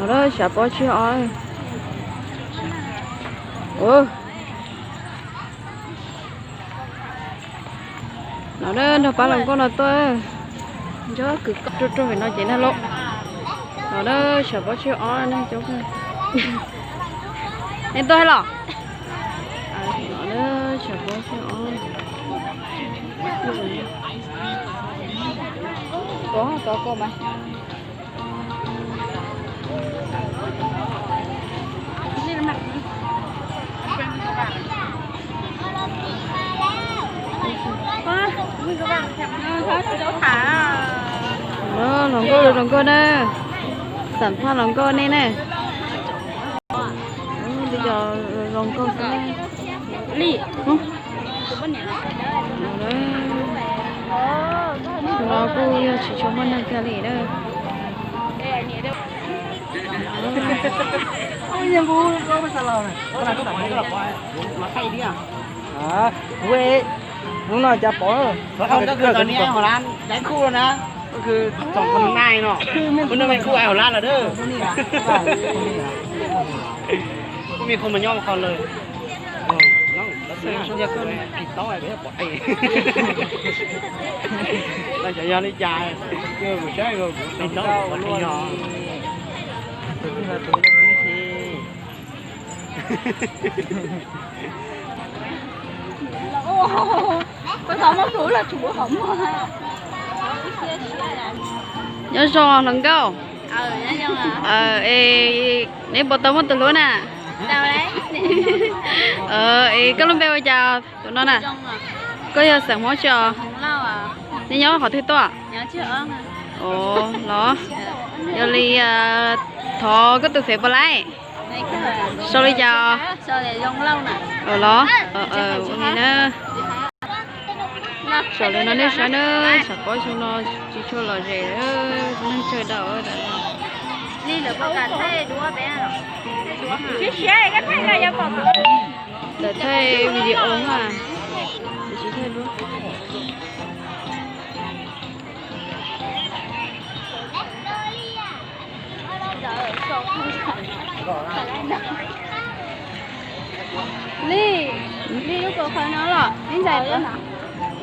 Los da, tshav pob tsib ob. Los da, nrog pab hluas nkauj no tuaj. Nco kws ruaj ruaj pem no ces nag lauj. Los da, tshav pob tsib ob ne cov. Nej tuaj los? Los da, tshav pob tsib ob. Pov tov koj mas. Hluas nkauj, hluas nkauj na, xam phaj hluas nkauj nej na. Li cov hluas nkauj xwb. Li no kuj yog tsis tshua muaj neeg kiag li na. Kuv no cas pom, kuv no, kuv no kuj ai hauv lab lawm. Kuj me kho mas nyob qhov lawm. Yog li cas, nyob zoo hluas nkauj. Es neb puas tau muaj tus hlub na? Es koj lub npe ua cas tus no na? Koj yog xeem Hmoob tsi os? Nej nyob qhov twg tuaj? Los, yog li thov koj tus fev puas laib? Sau li cas? Los, ua li na. Saum li no nej saib na, tshav pob xyoo no tsis tshua lom zem, neeg tsawg dau. Lawv thaij video na, tsis thaij duab. Li, li lub kaus khawv no los ib ntxais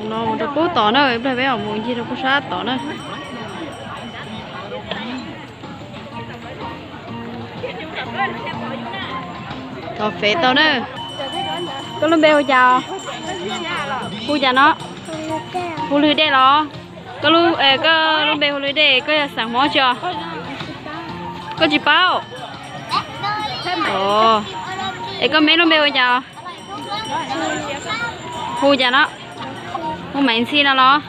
no mus rau pub tod na, ib pliag peb mam mus ncig rau pub sab tod na. Thov fev tau na. Koj lub npe hu cas? Hu cas no? Hu Lwg Dej los? Koj lub, koj lub npe hu Lwg Dej, koj yog xeem Hmoob tsi os? Koj tsis paub? Es koj me lub npe hu cas? Hu cas no? Hu Maiv Ntxhi no los?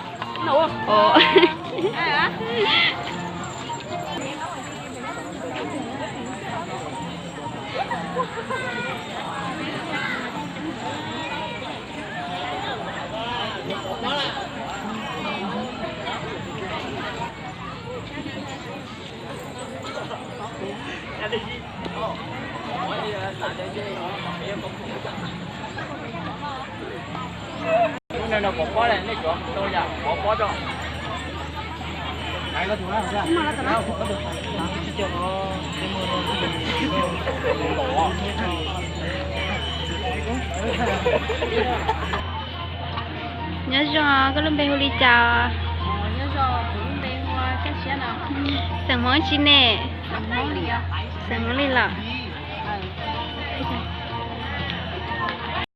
Nyob zoo, koj lub npe hu li cas? Nyob zoo, kuv lub npe hu Kaj Siab no. Xeem Hmoob tsi ne? Xeem Hmoob li los?